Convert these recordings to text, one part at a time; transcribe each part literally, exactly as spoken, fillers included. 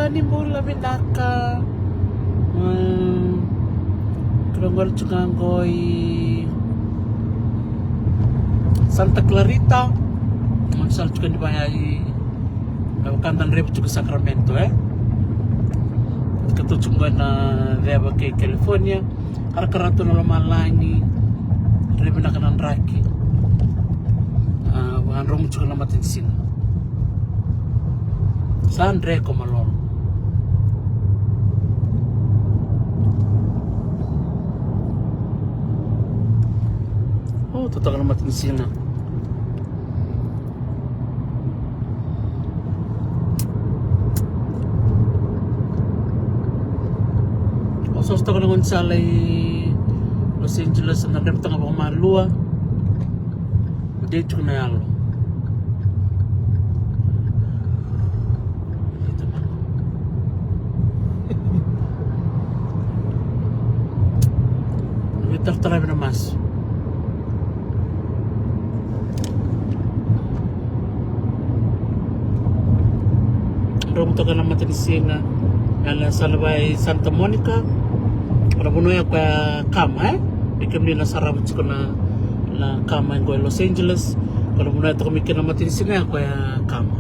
Ni bula vinaka. Mm. Kura gole tiko ga qo i Santa Clarita. Gaunisala tiko ni vaya i, na vaka da draiva tiko i Sacramento, e. Ka tu tiko qo na ceva kei California. Karakara tu na lomalagi. Rairai vinaka na draki. A, vakadromu tiko na matanisiga. Sa dre ko malolo. O, totoka na matanisiga. O, sa toka na gaunisala i Los Angeles, na draiva tiko ga vakamalua. Dei tiko na yalo. Veitarataravi na masu. Dromu toka na matanisiga. Ena sala vaya i Santa Monica. Ko na vanua ya koya Kama, e? Vei kemuni na sarava tiko na, na Kama e qo e Los Angeles. Ko na vanua ya toka mai kina na matanisiga ya koya Kama.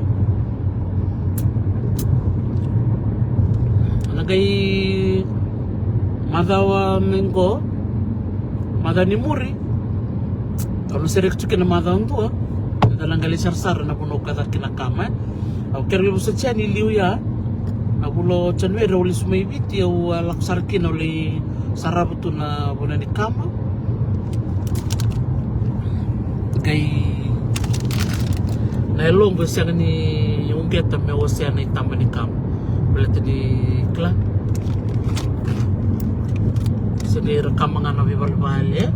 Na qai macawa mai qo, macawa ni muri, au na sereki tiko kina macawa dua. Da na qai lai sarasara na vanua koya caka kina Kama, e. Au kere vei vosoti yani liu ya. Na vula o Janueri au lesu mai Viti, au a lako sara kina, au lai sarava tu na vanua ni Kama. Qai na yaloqu e sega ni uqeta meu wasea na itaba ni Kama. Baleta ni kila, se qai ra Kama ga na veivalevale.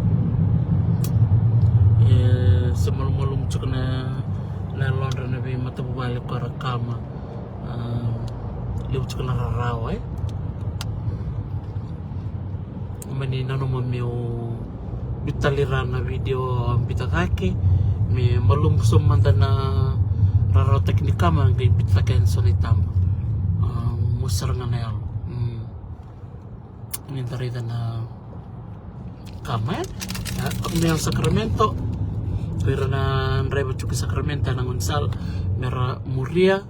E se malumalumu tiko na, na yalodra na veimatavuvale ko ra Kama. A, levu tiko na rarawa, e. Mani nanuma meu biuta tale ira na video au biuta cake, me malumu sobu mada na rarawataki ni Kama, qai biuta cake yani so na itaba. A, mosi sara ga na yalo. Mm. Ni da raica na Kama, e. A, au mai Sacramento. Ko ira na draiva tiko i Sacramento ena gaunisala, me ra muria.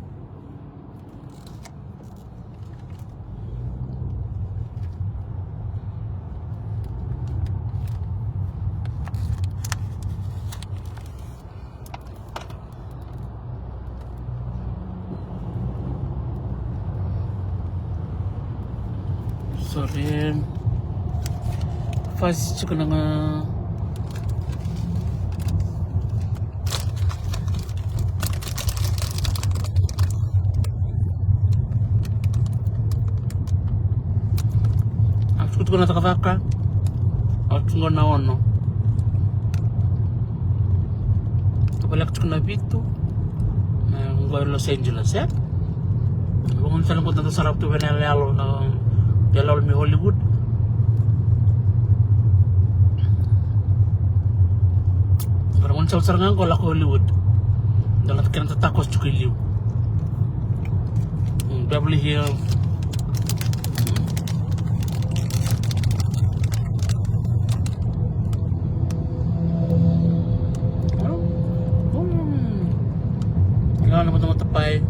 Sorry. Fasi tiko na ga. A tukutuku na cakacaka. A tukutuku na ono. Ka valeka tiko na vitu. Na qo e Los Angeles, e? Vagunu sara qo da sarava tu vei na yaloyalo, na yaloyalo mai Hollywood. Vagunu sara sara ga qo lako Hollywood. Da na kena tatakoso tiko i liu. Mm, Beverly Hills. Io, na matamata pai.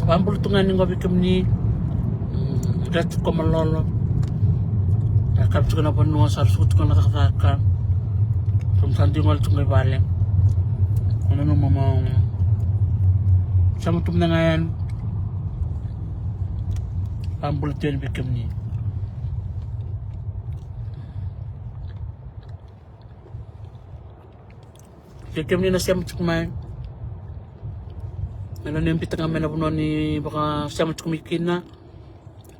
Vabula tu ga ni qo vei kemuni. Mm, dra tiko malolo. Yakavi tiko na vanua, sa ra suka tiko na cakacaka. Sa ra sa dui gole tiko i vale. Nanuma mo sema tu mada ga yani. Vabula tu yani vei kemuni. Kei kemuni na sema tiko mai. Ena ni biuta ga mai na vanua ni vakasema tiko mai kina.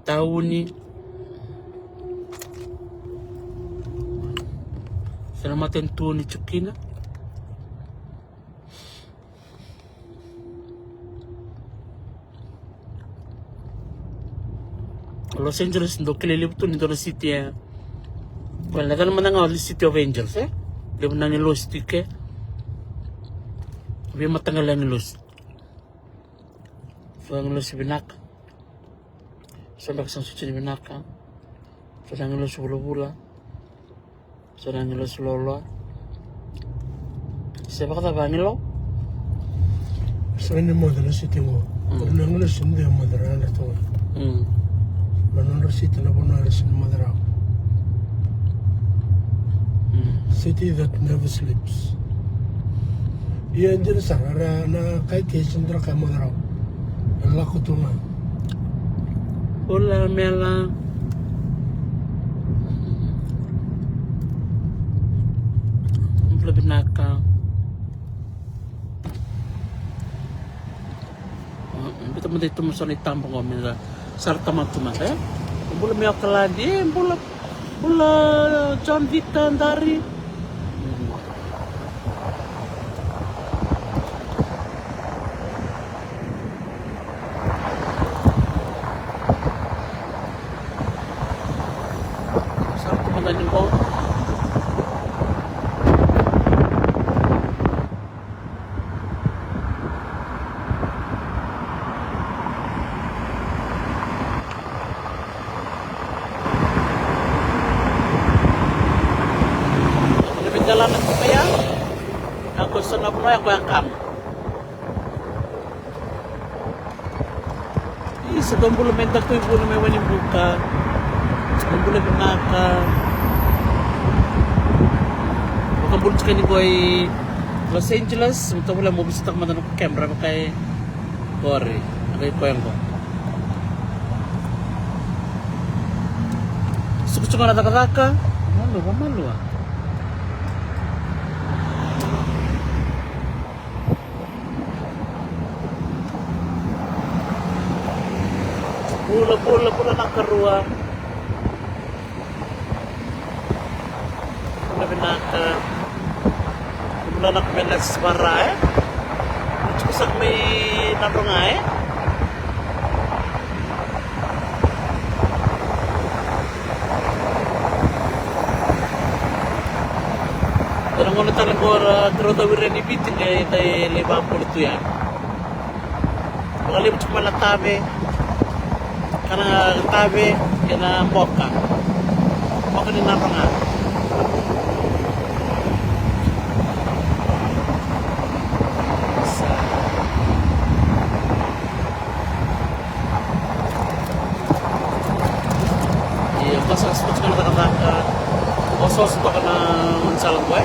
Tauni. Se na matanitu ni tiko kina. Los Angeles, dau kilai levu tu ni dua na city, e. Well, na yacana mada ga o City of Angels, e? Levu na agilosi tu i ke. Veimataqali agilosi. So na agilosi vinaka. So na ka sa sucu ni vinaka. So na agilosi vulavula. So na agilosi loaloa. Se vakacava agilo? Sa ni moce na siti qo. Mm. Ori na agilosi ni dua e moce rawa na toka. Mm. Na nodra siti na vanua era sa ni moce rawa. Mm. City that never sleeps. Ia e dina sara, ra na kai kei sa dra kai moce rawa. E lako tu ga. Bula Mela. Bula vinaka. Bita mada i tumu so na i taba qo me da sara tamata tu mada, e? Bula me Okaladi, e, bula, bula John Victor Dari. Sara tu mada ni qo. Na veidelana tiko ya. Ia qo so na vanua ya qo ya kama. Isa, dou bula mai Dakuivuna mai Wainibuka. Dou bula vinaka. Vakabula tiko ni qo i Los Angeles. Mo tovolea mo visitaka mada na noqu camera vaka e qori. Vaka i koya qo. Sukusuku na cakacaka. Malua, malua. Bula, bula, bula na karua. Bula vinaka. Bula na kumela sivara, e? Tiko saka mai Nadroga, e? Dua na gauna tale qo ra, taro tawira ni Viti qai, qai lai vakabula tu yani. Vakalevu tiko mai na tave, kana tave kei na boka. Boka ni Nadroga. Sa. Ia, qo sa suka tiko na cakacaka. Qo sa suka toka na gaunisala qo, e?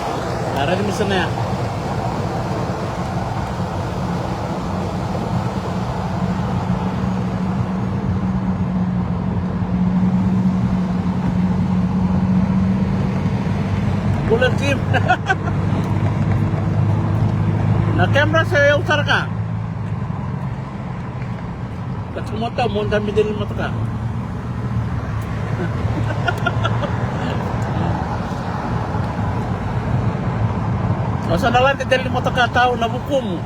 A raica me sa na ya. Bula team. Na camera se au sara ka. Ka tiko mota mo da mi deli motoka. O sa na lade deli motoka tau na vukumu.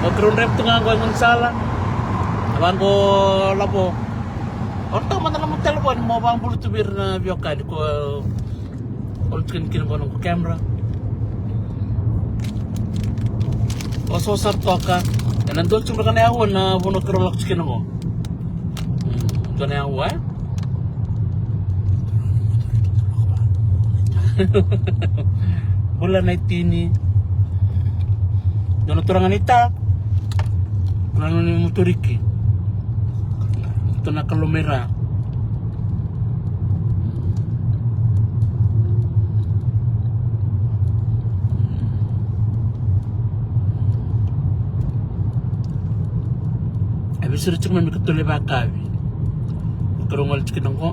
O keirau draiva tu ga qo e gaunisala. A vaqo lavo. O ratou mada na nomu telefoni mo vakabula tu vei ira na veiwekani ko, o tiko kina qo noqu camera. O sa sara toka. Ena dua tiko beka na aua na vanua keirau lako tiko kina qo. Hmm, dua na aua, e? Bula na itini. Dua na turaga ni ta. Turaga ni Muturiki. Turaga Kalomera. E veisira tiko mai me katolu ni vakavi. Keirau gole tiko na qo.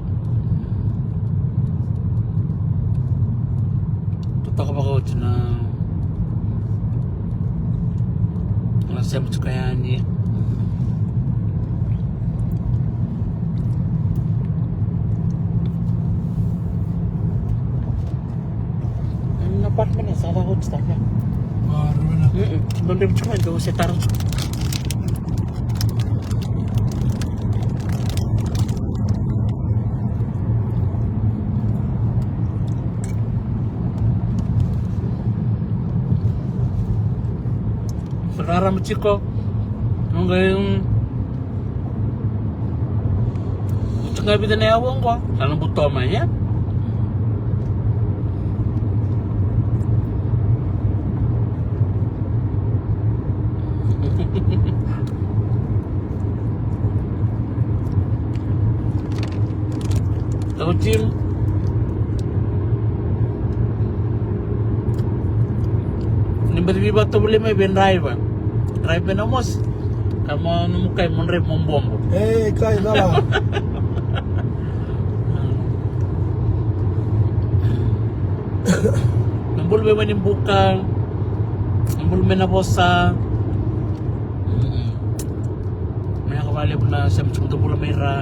Totoka vakaoti na, na sema tiko yani. Na apartment sa vakaoti tiko ya. Mm-mm. Dodonu tiko mai dou se tara tiko. Rarama tiko. Oqo, mm, tiko ga vica na yavu oqo, sa na buto mai, e? Au tiko. Ni baci veivakatovolei mai vei draiva. Draiva na mosi. Ka mo nomu kai mo draiva mo bobo. E, kai cala. Na bulu mai Wainibuka. Na bulu mai Navosa. Mm-mm. Vinaka vakalevu na sema tiko na bula mai ra.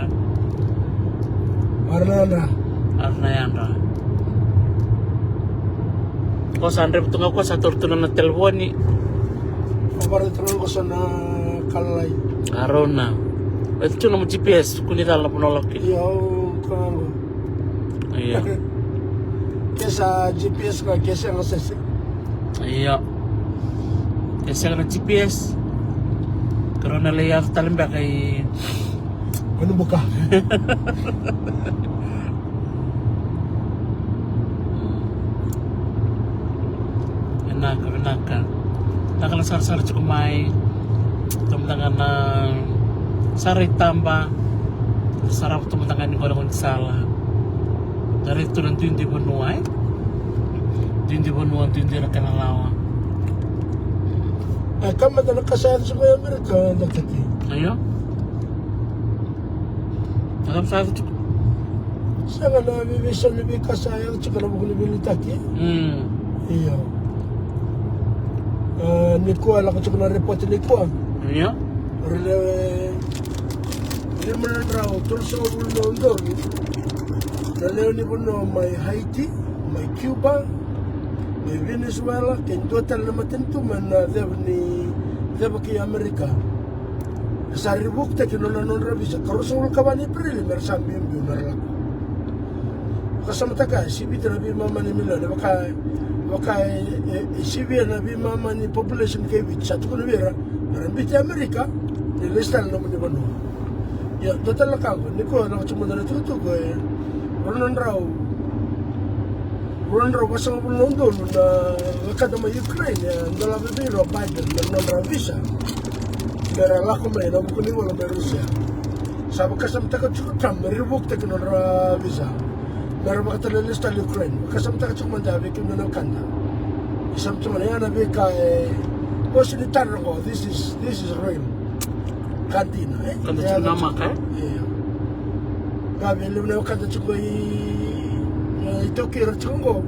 Ara na yadra. Ara na yadra. Ko sa draiva tu ga ko sa taura tu na telefoni. Ko vara tu ga ko sa na kalai. Arona. Vei tu na mo G P S, kua ni cala na vanua lako kina. Io, au kago. Io. Ke sa G P S ka ke sega sese. Io. Ke sega na G P S. Ke rau na lai yaco tale beka i Wainibuka. Vinaka, vinaka. Vinaka na sarasara tiko mai. Tomudaga na sara i taba. Sarava tomudaga ni gone gone sala. Dari tu na duidui vanua, e? Duidui vanua, duidui na kena lawa. E, ka mada na ka sa yaco tiko i Amerika, Doctor T. Io. Na ka sa yaco tiko. Sega na veiveisau ni veika sa yaco tiko na vuku ni veiliutaki. Mm. Io. A, nikua lako tiko na report nikua. Io. Ra lewe lima na drau tolusagavulu na udolu na lewe ni vanua mai Haiti, mai Cuba, mai Venezuela, kei dua tale na matanitu mai na ceva ni, ceva kei Amerika. Sa revoketaki nona, nodra visa, ka ruasagavulu ka va ni Epereli me ra sa biubiu me ra lako. Vakasamataka, e sivita na veimama ni milioni, vaka, vaka e, e, e sivia na veimama ni population kei Viti, sa tukuna vei ira me ra biuti Amerika ni lesu tale na nomuni vanua. Ia, dua tale na ka qo, nikua na ka tiko mada na tukutuku, e rua na drau, rua na drau vasagavulu na udolu na wekada mai Ukraine e dolava vei ira o Biden na nodra visa me ra lako mai ena vuku ni ivola mai Rusia. Sa vakasamataka tiko o Trump me revoketaki nodra visa me ra vakatale lesu tale i Ukraine. Vakasamataka tiko mada vei kemuni na wekada. Ni sa mai tiko mai na veika e, o sa ni tara qo, this is, this is real. Ka dina, e? Ka dina, e? Io. Ka vei levu na wekada tiko i, e, iTaukei ra tiko qo.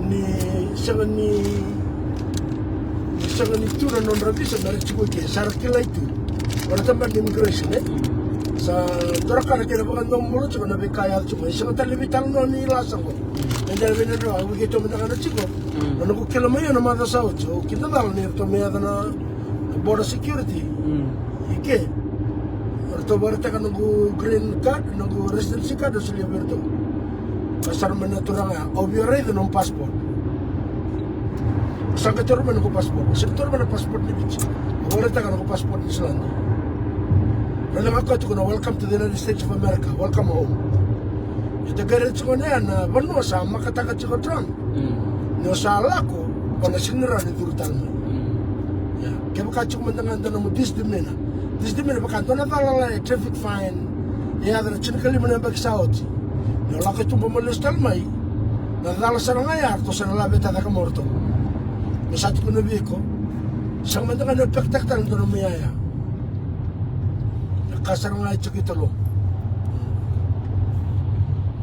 Ni sega ni, ni sega ni tu na nodra visa me ra tiko i ke, sa ra kilai tu. O ira tabana ni immigration, e? Sa dua na ka na kena vakadomobula tiko na veika e yaco tiko. E sega tale ni veitalanoa ni lasa qo. E dela vei na dra, au vei keitou mada ga na tiko. Mm. Na noqu kila mai au na macawa sa oti, au kidacala ni ratou mai yaco na border security. Mm. I ke. Ratou vakaraitaka noqu green card, noqu residency card, au solia vei ratou. Ka sara mai na turaga ya, au via raica nomu passport. Sa qai taura mai noqu passport, sa qai taura mai na passport ni Viti. Au vakaraitaka noqu passport ni Niusiladi. Raica ga koya tukuna, "Welcome to the United States of America, welcome home." Eda qai raica tiko na, na vanua sa makataka tiko o Trump. Mm. Ni o sa lako, o na sega ni rawa ni curu tale mai. Mm. Ia, kevaka tiko mada ga e dua nomu misdemeanor. Misdemeanor vaka dua na cala lalai, traffic fine. E yaco ena tinikalima na yabaki sa oti. Ni o lako i tuba mo lesu tale mai. Na cala sara ga ya, ratou sa na laveta cake mai o ratou. Me sa tukuna vei iko. Sega mada ga ni o peketaka tale e dua nomu iyaya. Na ka sara ga e tiko i Tolo.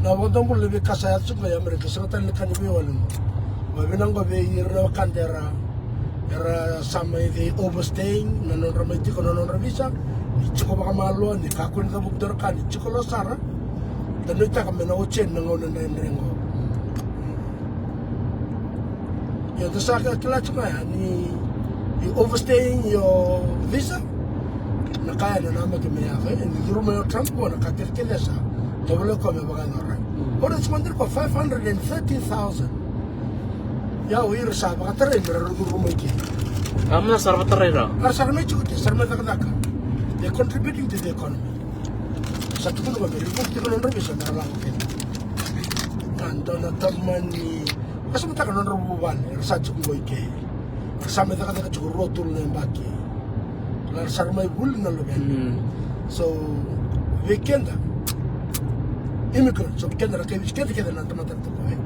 Na vakadomobula ni veika sa yaco tiko i Amerika, sega tale ni ka ni veiwali qo. Vakavinaka qo vei ira na wekada era, era sa mai, they overstaying na nodra mai tiko na nodra visa. Ni tiko vakamalua, ni kakua ni cavuta e dua na ka, ni tiko lo sara. Da nuitaka me na oti yani na gauna dredre qo. Ia, da sa kila tiko ga ya ni you overstaying your visa. Na ka ya e namaki me yaco, e, ni curu mai o Trump qo, na ka kecekece sa tovolea o koya me vakayacora. Mm. Qo na tiko mada qo five hundred and thirty thousand. Ia o ira sa vakatarai me ra curuma i ke. A mada sa ra vakatarai ra. A ra sa ra mai tiko ke, sa ra mai cakacaka. They're contributing to the economy. Sa tukuna vaka me report tiko na nodra visa me ra lako kina. Na dua na tamani vakasamataka na nodra vuvale era sa tiko qo i ke. Era sa mai cakacaka tiko rua tolu na yabaki. Era sa ra mai vuli na luvena. So vei keda immigrants, so keda na kai Viti, keda kece na tamata na tuku e.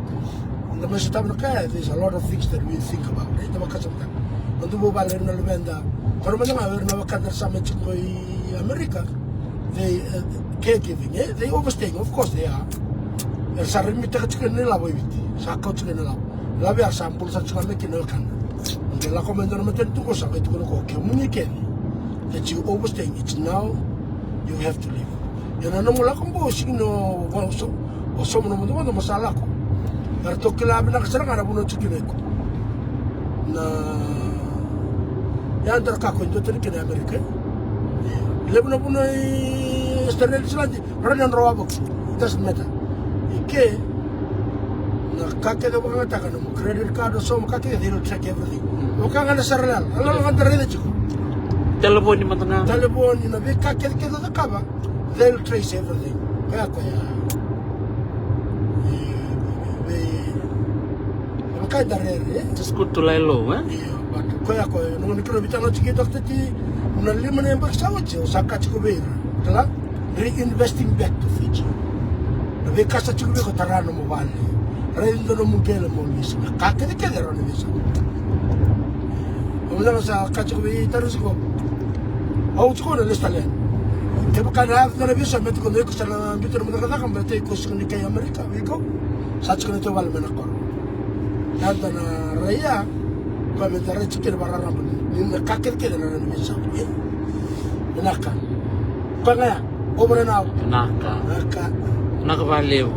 Da mai sotava na kaya, there's a lot of things that we think about, right? Da vakasamataka na noda vuvale, na luveda. Koro mada ga o ira na wekada era sa mai tiko i Amerika. They, uh, caregiving, eh? They overstaying, of course they are. Era sa rimitaka tiko na ilavo i Viti, sa kau tiko na ilavo. Ilavo ya sa bula sara tiko mai kina na wekana. Ni lako mai dua na matanitu qo sa qai tukuna ko kemuni kece that you overstaying, it's now you have to leave. Ia na nomu lako qo sigi ni o, o, o sauma na vodovodo mo sa lako. Eratou kila vinaka sara ga na vanua tiko kina iko. Na, ia dua na ka ko e dua tani kina Amerika. Levu na vanua i Australia, New Zealand, rawa ni o dro wavoki. It doesn't matter. I ke, na ka kece o vakayagataka, nomu credit card, o sauma, ka kece, they'll track everything. Vaka ga na sara lala, a lala ga da raica tiko. Telefoni mada ga. Telefoni, na veika kece kece o cakava, they'll trace everything. Koya, koya. E, e, e, e vaka e da rere, e? Just good to lie low, e? Io, but koya, koya, na gauna keirau veitalanoa tiko kei Doctor T, na lima na yabaki sa oti, au sa kaya tiko vei ira. Kila? Reinvesting back to Fiji. Na veika sa tiko vei iko, tara nomu vale. Raica nomu qele mo lease. Na ka kecekece rawa ni veisau. Au na sa kaya tiko vei Tarusi qo, au tiko na lease tale yani. Kevaka na yaco na veisau me tiko na iko sa na biuta nomu cakacaka, me tei iko siko ni kai Amerika, vei iko. Sa tiko na teu vale mai na koro. Yada na rai ya, koya me da rai tiko kina vakararaba ni na ka kecekece na rawa ni veisau. Vinaka. Koya ga ya, over and out. Vinaka. Vinaka. Vinaka vakalevu.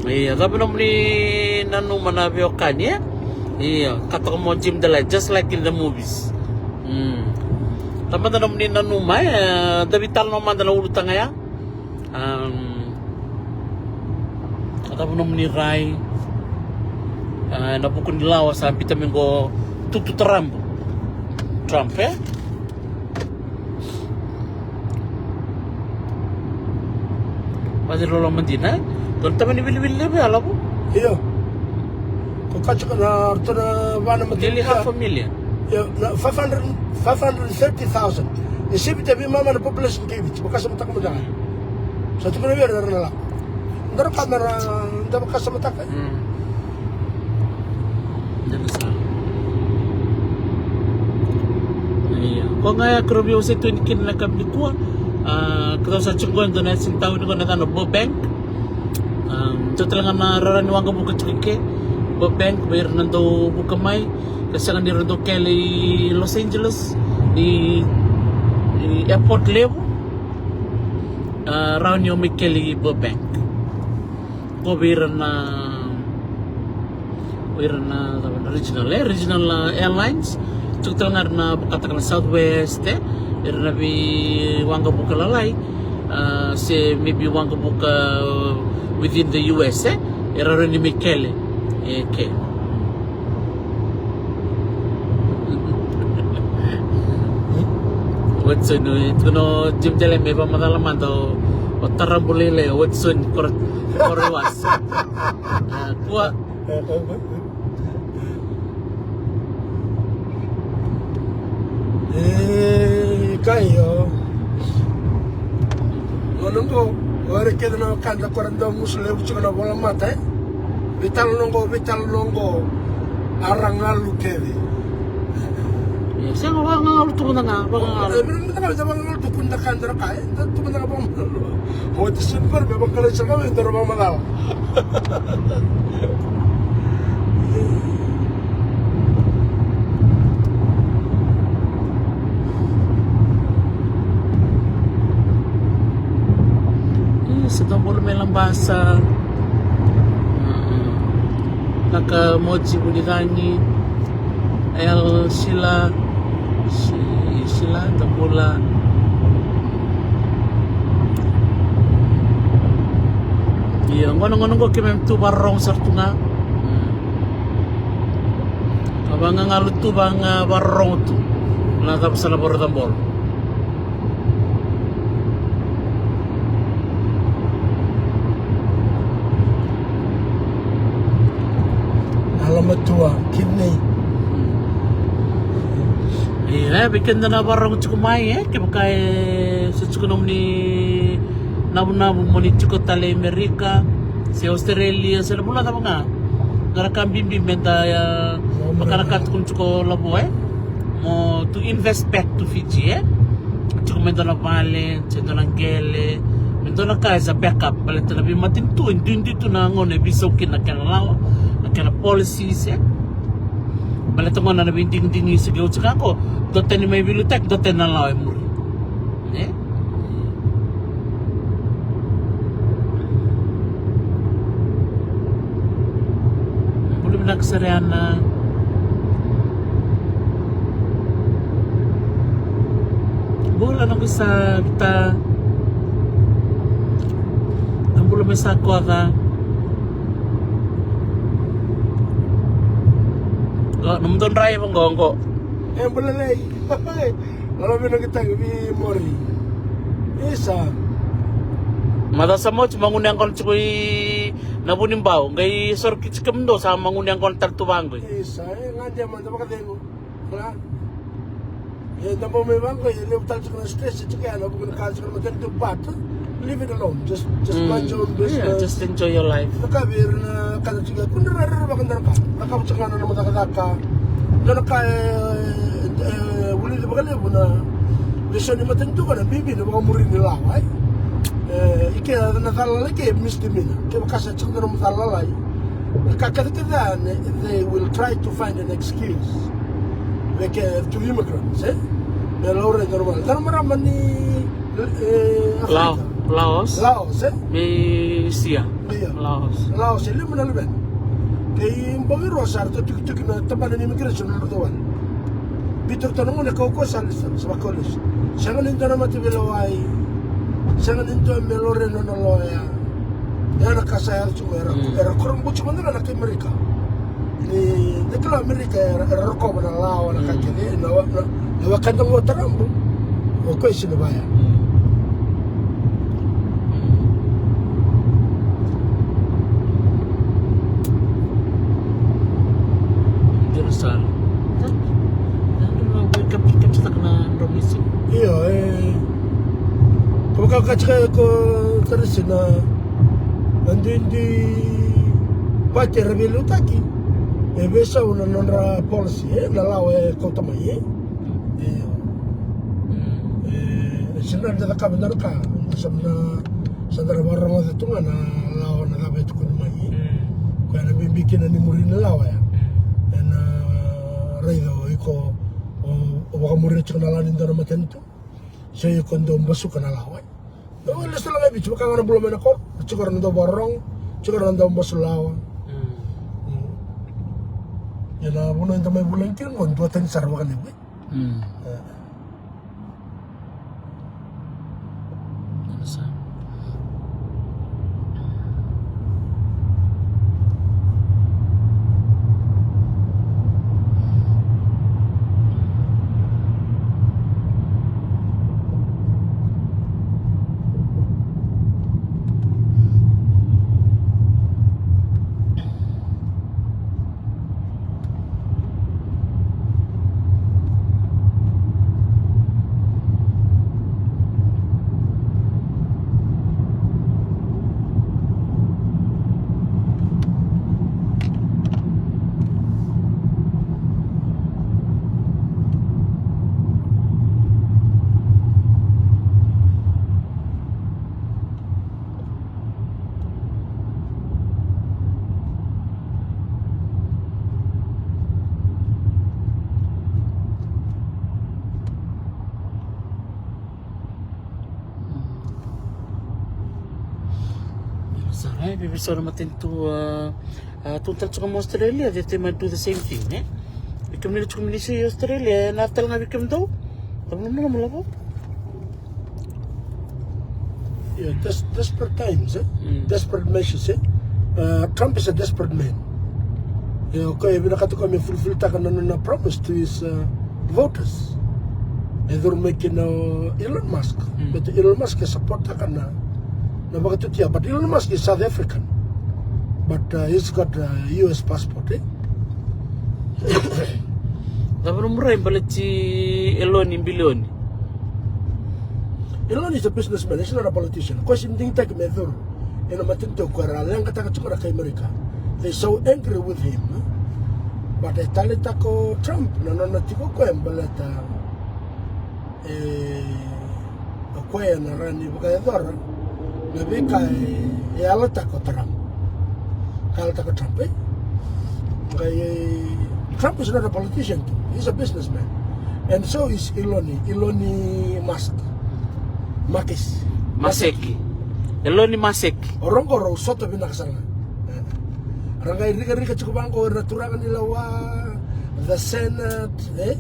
Ia, cava nomuni nanuma na veiwekani, e? Ia, ka toka mo Jim Delai, just like in the movies. Mm. Cava mada nomuni nanuma, e? Da veitalanoa mada na ulutaga ya. Am, a cava nomuni rai, a, ena vuku ni lawa sa biuta mai qo Tutu Tarabu Trump, e? Vaciri loloma dina, e? Dua na tamani wiliwili levu ya, Lavo? Io. Ko kaya tiko na ratou na va na matanitu. Nearly half a million. Io, na five hundred, five hundred thirty thousand. Ni sivita veimama na population kei Viti, vakasamataka mada ga. Sa tukuna vei ira na lako. Dua na ka me ra da vakasamataka. Mm. Dina sara. Ia. Koya ga ya keirau veiwasei tu yani kina na yakavi nikua. A, keirau sa tiko qo e dua na yasana tauni qo na yacana Burbank. A, dua tale ga na rara ni waqavuka tiko i ke. Burbank, vei ira na dau vuka mai. Ka sega ni ra dau kele i Los Angeles, i, i airport levu. A, rawa ni o mai kele i Burbank. Ko vei ira na, o ira na, na regional, e, regional, a, airlines. Tiko tale ga ira na vakataka na Southwest, e, ira na veiwaqavuka lalai. A, se maybe waqavuka, a, within the U S, e, era rawa ni mai kele. E, ke. Watson, e, tukuna o Jim Delai me vakamacala mada o, o Tarabu lailai, o Watson, koro, koro i wasa. A, kua. E, kai, o. Gauna qo, o ira kece na wekada ko ra dau gusu levu tiko na volamata, e? Veitalanoa qo, veitalanoa qo, a ra galu kece. Ia, sega, vakagalu tu mada ga, vakagalu. E, vei mada ga, vei mada ga, vakagalu tu, kua ni da kaya, da ra kaya, e? Da tu mada ga, vakagalu. Oti sini qori me vakalaisa ga me da ra vakamacala. Io, sa da bula mai Labasa. Mm-mm. Naka Moji Vunicagi. El Sila. Si-, Sila, da bula. Ia, gona gona qo keimami tu vakarorogo sara tu ga. Ka vagagalu tu, vaga vakarorogo tu. Na cava sa na vakarau cabora. Alamatua, kidney. Ia, vei keda na vakarorogo tiko mai, e, kevaka e se tiko nomuni navunavu mo ni tiko tale i Amerika se Australia se na vanua cava ga. Qara ka bibi meda, e, vaka na ka tukuni tiko Lavo, e, mo to invest back to Fiji, e. Tiko me dua na vale, se dua na qele, me dua na ka as a backup, baleta na veimatanitu e duidui tu na gauna e veisau kina na kena lawa, na kena policies, e. Baleta gona na veidigidigi se qai oti ga qo, dua tani mai veiliutaki, dua tani na lawa e muri. E? Bula vinaka sara, Ana. Bula noqu sa Vita. Na bula mai Sakoca. Qo, nomudou draiva qo, qo. E, bula lei. Lolo vinaka tagi vi mori. Isa. Maca sa moti, magunu yaqona tiko i na Vunibau. Qai soro ki tiko kemudou sa magunu yaqona tale tu vaqo. Isa, e, gadia mada vakacegu. Ra. E, da bau mai vaqo, e levu tale tiko na stress tiko ya, na vuku ni ka tiko na matanitu, but leave it alone. Just, just mind your own business. Yeah, just enjoy your life. Na ka vei ira na ka tiko ya, kua ni ra rerevaka na ka. Na ka vaka ga na nomu cakacaka. Na ka, e, e, vulici vakalevu na veisau ni matanitu, ka na bibi na vakamuri ni lawa, e. E, i ke na cala lalai ke misdemeanor. Kevaka sa tiko na nomu cala lalai. Na ka kece kece ya, ne, they will try to find an excuse. Like, uh, to immigrants, e? Me laurai dua na marama, dua na marama ni, e, Africa. Lao-, Laos. Laos, e? Me Sia. Ia. Laos. Laos, e lima na luvena. Kei bogi rua sa ratou tukituki na tabana ni immigration na nodratou wale. Biuta ratou na gone, kaukaua sa lesa, sa vakaulesa. Sega ni dua na mataveilewai. Sega ni dua me laurai na nona loya. Ia na ka sa yaco tiko, era, mm, era kurabuti mada ga na kai Amerika. Ni, ni kila Amerika era, era rokova na lawa, na ka, mm, kece, na wa-, na, na wekada qo tarabu. O koya sega ni vaya. Mm. Jerusalem. Io, e. Ko ka ka tiko ko Teresina. Na duidui pati era veiliutaki e veisau na nodra policy, e, na lawa e kauta mai, e. Io. E, e sega ni da cakava na ka, sa na, sa da na vakarogoca tu ga na lawa na cava e tukuni mai. Koya na bibi kina ni muri na lawa ya. Ena raica o iko o, o vakamuria tiko na lawa ni dua na matanitu. Se iko dau basuka na lawa. Dau lesu tale ga i Viti, vaka ga na bula mai na koro, tiko era na dau vakarorogo, tiko era na dau basu lawa. Mm. Mm. Ia na vanua eda mai vulagi kina qo, duatani sara vakalevu, e? Mm. E. Sa. Sa, e, vei, vei so na matanitu, a, a, tu tale tiko mai Australia, they, they might do the same thing, e? Vei kemuni na tiko mai Australia, e, na tale ga vei kemudou. Tau na mula mula vo. Yeah, des-, desperate times, eh? Desperate measures, eh? Uh, Trump is a desperate man. Ia, o koya e vinakata o koya me fulfilltaka na nona promise to his, uh, voters. E curu mai kina o Elon Musk. But Elon Musk e supporttaka na, na vakatutia. But Elon Musk is South African. But, uh, he's got a U S passport, eh? Cava na murai baleti Eloni bilioni? Elon is a businessman, he's not a politician. Koya sega ni digitaki me curu ena matanitu, o koya era leqataka tiko na kai Amerika. They so angry with him. But e taleitaka o Trump na nona tiko o koya baleta, e, o koya ena rawa ni vakayacora na veika e, e yalataka o Trump. Ka yalataka o Trump, eh? Qai, Trump is not a politician too. He's a businessman. And so is Eloni, Eloni Musk. Makes. Maseki. Eloni Maseki. O rau qo rau sota vinaka sara ga. Eh. Ra qai rikarika tiko vaqo ira na turaga ni lewa, the Senate, eh?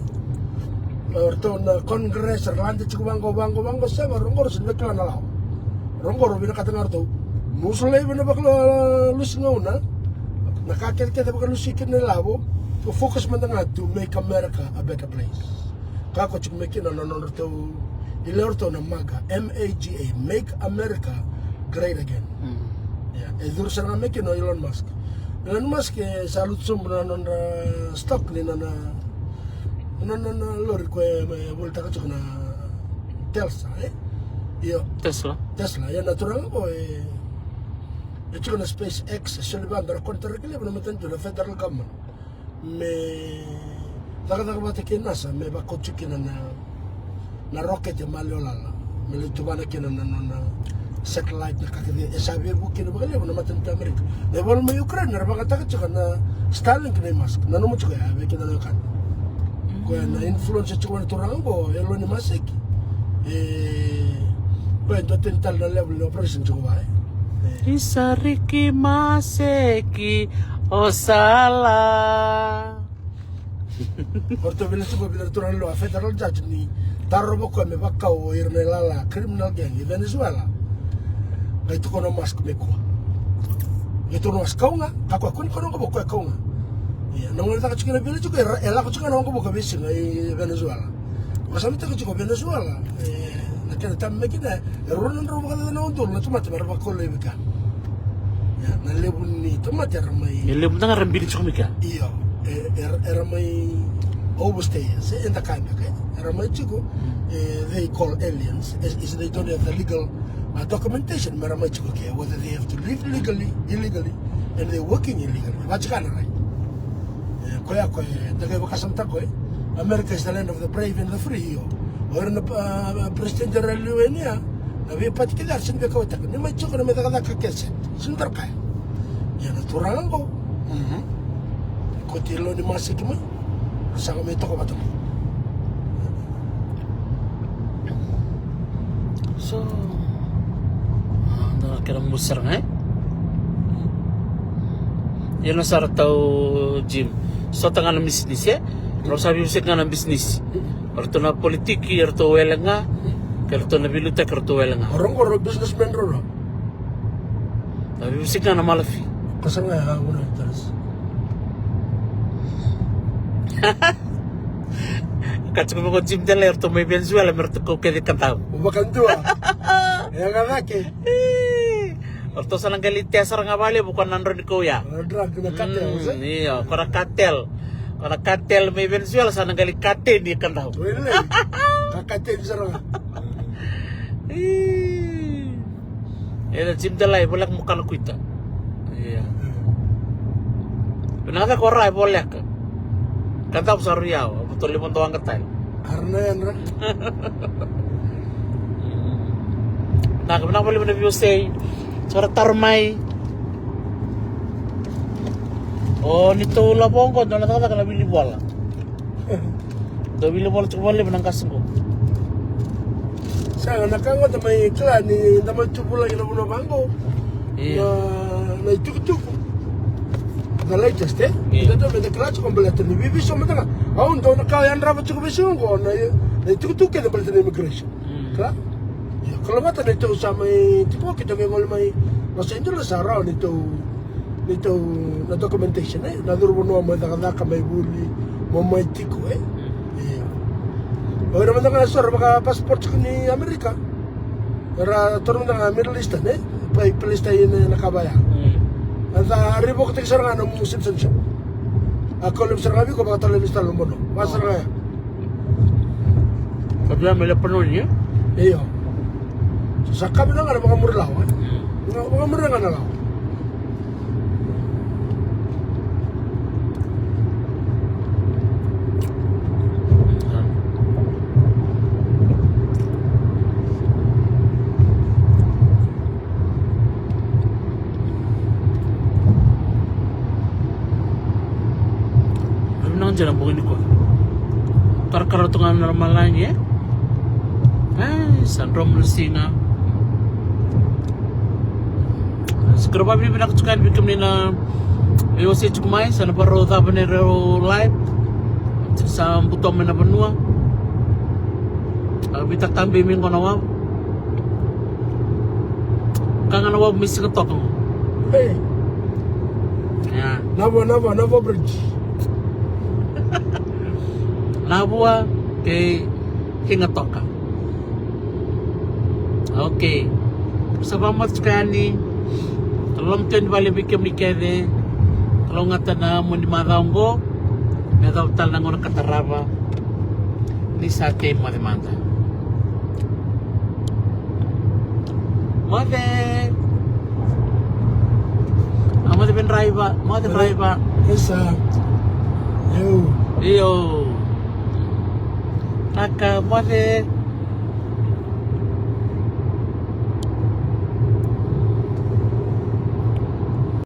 O ratou na Congress, ra lade tiko vaqo, vaqo, vaqo, sega, rau qo rau sega ni via kila na lawa. Rau qo rau vinakata ga ratou. Musu laivi na vakalusi gauna. Na ka kecekece vakalusi kina na ilavo. Ko focus mada ga to make America a better place. Ka ko tiko mai kina na nodratou, i lewe ratou na MAGA, M A G A, Make America Great Again. Ia, e curu sara ga mai kina o Elon Musk. Elon Musk e sa lutu sobu na nodra stock ni nona, na nona lori ko e, e volitaka tiko na Tesla, eh? Io. Tesla. Tesla, ia na turaga ko e, e tiko na SpaceX, e soli vaqo na contract levu na matanitu na federal government. Me cakacaka vata kei NASA me vakauti kina na, na rocket e maliwa lala me lai tuvana kina na nona satellite, na ka kece e sa veivuke kina vakalevu na matanitu Amerika. Na ivola mai Ukraine era vakayagataka tiko na Starlink nei Musk, nanuma tiko ya vei kina na wekana. Koya na influence tiko na turaga qo, Eloni Maseki. E, koya e dua tani tale na level ni operation tiko va, e. E. Isariki Maseki, o sala. O ratou vila tiko vei ira na turaga lewa, federal judge ni tarova koya me vakau o ira na ilala criminal gang i Venezuela. Qai tukuna o Musk me kua. Qai tukuna o Musk kau ga, ka koya kua ni kau na waqavuka, koya kau ga. Ia, na gone caka tiko na vila tiko, e lako tiko ga na waqavuka veisiga i Venezuela. Vakasamataka tiko Venezuela, e, na kena tama mai kina, e rua na drau vakacaca na udolu na tamata me ra vakau laivi ka. Ia, na levu ni tamata era mai. E levu na ga era bili tiko mai kea. Io, e, era, era mai overstayers, e, eda kaya beka, e, era mai tiko, e, they call aliens, as, as they don't have the legal, uh, documentation, me ra mai tiko ke, whether they have to live legally, illegally, and they're working illegally. Vakatikana, right? E, koya, koya, da qai vakasamataka koya, America is the land of the brave and the free, io. O ira na, a, president era liu yani ya, na veipati kece era sega ni veikauwaitaka. Ni mai tiko na mai cakacaka kece, sega ni dara kaya. Ia na turaga qo, mhm. Koti Eloni Maseki mai, saga mai toka vata mai. So, a, da kena musu sara ga, e? Ia na sara tau Jim. Sota ga na bisinisi, e? Rau sa veivuke ga na bisinisi. Ratou na politiki, ratou wele ga. Ke ratou na veiliutaki, ratou wele ga. Rau qo rau businessman rau. Na veivuke ga na malafi. Ko sa ga ya, a, vuna taras. Ka tiko vaka o Jim Delay, ratou mai Venezuela, me ratou kau kece i Kadavu. Vakadua. E ga cake. Ratou sa na qai lai tea sara ga vakalevu ko na drau ni kau ya. Na drug, na cartel, mm, e? Io, ko na cartel. Ko na cartel mai Venezuela sa na qai lai kateni i Kadavu. Oi, lai. Ka kateni sara ga. Ii. E da Jim Delay, voleka mo kana kuita. Ia. Vinaka cake o Ra e voleka. Kadavu sa rui yawa, mo toli mo doaga tale. Ara na yadra. Na ka vinaka voli na viusei. Sa ra taro mai. O ni tou lavo oqo, dou na cakacaka na wili vola. Dou wili vola tiko vakalevu na qase qo. Sa na ka qo da mai kila ni da mai tu vulagi na vanua vaqo. Ia. Na, na itukutuku. The latest, e? Ia. Da dau me da kila tiko baleta ni veiveisau mada ga. Au dau na ka yadrava tiko veisiga qo na, na itukutuku kece baleta na immigration. Mm. Kila? Ia, kalougata neitou sa mai tiko, keitou mai gole mai Los Angeles, sa rawa neitou, neitou na documentation, e? Na curu vanua mai cakacaka, mai vuli, mo mai tiko, e? Ia. O ira mada ga eso era vaka passport tiko ni Amerika. Era toro mada ga Middle Eastern, e? Pai Palestine, e, na ka vaya. Mm. A da revoketaki sara ga nomu citizenship. A kau levu sara ga vei iko, vakatale lesu tale na bono. Va sara ga ya. Ka via me Lepanoni, e? Io. Sa ka vina ga na vakamuri lawa, e? Mm. Vakamuri ga na lawa. Vinaka dina na bogi nikua. Karakara tu ga na lomalagi, e? Ai, sa dromu na siga. Sa kara vavinavinaka tiko yani vei kemuni na, e, o se tiko mai, sa na varau cava na rau live. Sa buto mai na vanua. A vitatabi mai qo na wavu. Ka ga na wavu me siga toka qo. Ei. Ia. Navua, Navua, Navua bridge. Navua kei Siga toka. Okay. Sa vakamacala yani. Loloma tu yani vale vei kemuni kece. Kalougata na nomuni macawa oqo. Me yacova tale na gauna ka tarava. Ni sa tei moce mada. Moce. A moce vei draiva. Moce draiva. Isa. Io. Io. Naka, moce.